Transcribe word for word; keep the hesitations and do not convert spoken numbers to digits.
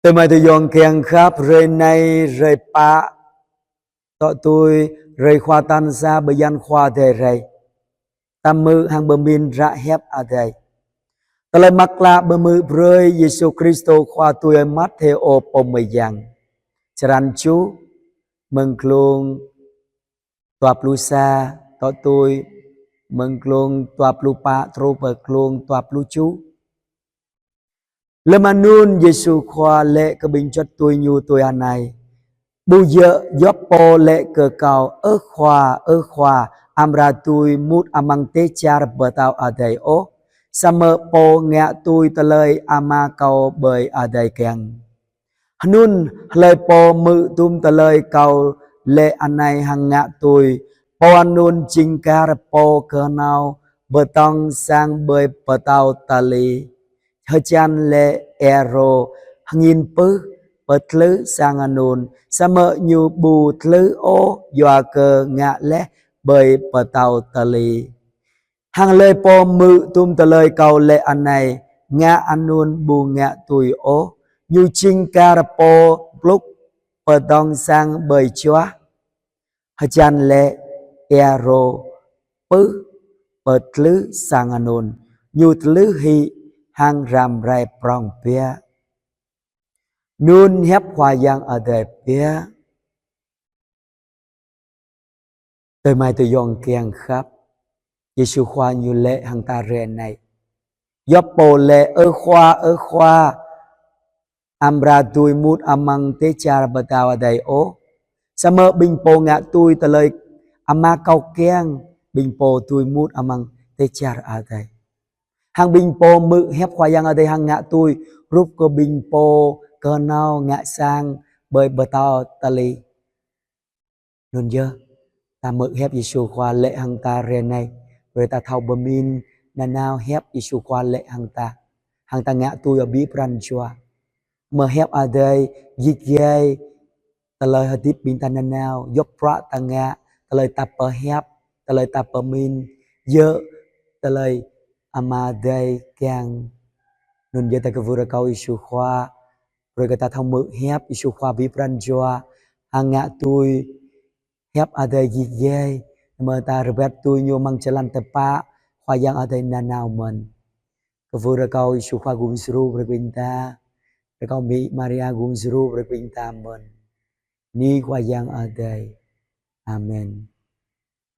Tơmai tơyong kiăng khăp, hrơi anai hrơi pă, tŏ tui hrơi Khua tal sa bơyan Khua Adai rai. Ta hmư̆ hăng pơmĭn hră hiăp Adai. Tơlơi mơak klă pơhmư̆ brơi Yêsu Kristô Khua tui Ơi Matthêô pô mơyang. Črăn tơjuh, mơ̆ng glông dua pluh sa, tŏ tui mơ̆ng glông dua pluh pă truh pơ glông dua pluh tơjuh. Lơm anŭn Yêsu Khua laĭ kơ ƀing čuăt tui Ñu tui anai: Ƀu djơ̆ djŏp pô laĭ kơ Kâo: Ơ Khua, ơ Khua, amra dưi mŭt amăng dêh čar pơtao Adai ôh, samơ̆ pô ngă tui tơlơi Ama Kâo ƀơi adai kiăng. Hơnŭn hlơi pô hmư̆ dum tơlơi Kâo laĭ anai hăng ngă tui, pô anŭn jing kar pô kơhnâo pơdŏng sang ƀơi pơtâo tơli. Hơjăn lĕ ia rô hơngin pưh pơtlưh sang anŭn, samơ̆ ñu ƀu tlưh ôh, yua kơ ngă laih ƀơi pơtâo tơli. Hăng hlơi pô hmư̆ dum tơlơi Kâo laĭ anai, ngă anŭn ƀu ngă tui ôh, ñu jing kar pô blŭk pơdŏng sang ƀơi juah. Hơjăn lĕ ia rô pưh pơtlưh sang anŭn, ñu tlưh hĭ hăng răm rai prŏng biă. Anŭn hiăp Khua Yang Adai biă. Tơmai tơyong kiăng khăp, Yêsu Khua Ñu laĭ hăng ta hrơi anai: Djŏp pô laĭ: Ơ Khua, ơ Khua, amra dưi mŭt amăng dêh čar pơtao Adai ôh, samơ̆ ƀing pô ngă tui tơlơi Ama Kâo kiăng, ƀing pô dưi mŭt amăng dêh čar Adai. Hăng ƀing pô hmư̆ hiăp Khua Yang Adai hăng ngă tui, hrup kơ ƀing pô kơhnâo ngă sang ƀơi pơtâo tơli. Anŭn yơh, ta hmư̆ hiăp Yêsu Khua laĭ hăng ta hrơi anai, brơi ta thâo pơmĭn nanao hiăp Yêsu Khua laĭ hăng ta, hăng ta ngă tui abih pran jua. Mơ̆ hiăp Adai git gai tơlơi hơdip ƀing ta nanao, djŏp bruă ta ngă, tơlơi ta pơhiăp, tơlơi ta pơmĭn, djơ̆ tơlơi Ama Adai kiăng. Anŭn yơh ta kwưh rơkâo Yêsu Khua brơi kơ ta thâo hmư̆ hiăp Yêsu Khua abih pran jua, hăng ngă tui hiăp Adai git gai, mơ̆ ta rơbat tui Ñu amăng jơlan tơpă Khua Yang Adai nanao mơ̆n. Kwưh rơkâo Yêsu Khua gum djru brơi kơ ƀing ta, rơkâo Mĭ Maria gum djru brơi kơ ƀing ta mơ̆n. Bơni Khua Yang Adai. Amen.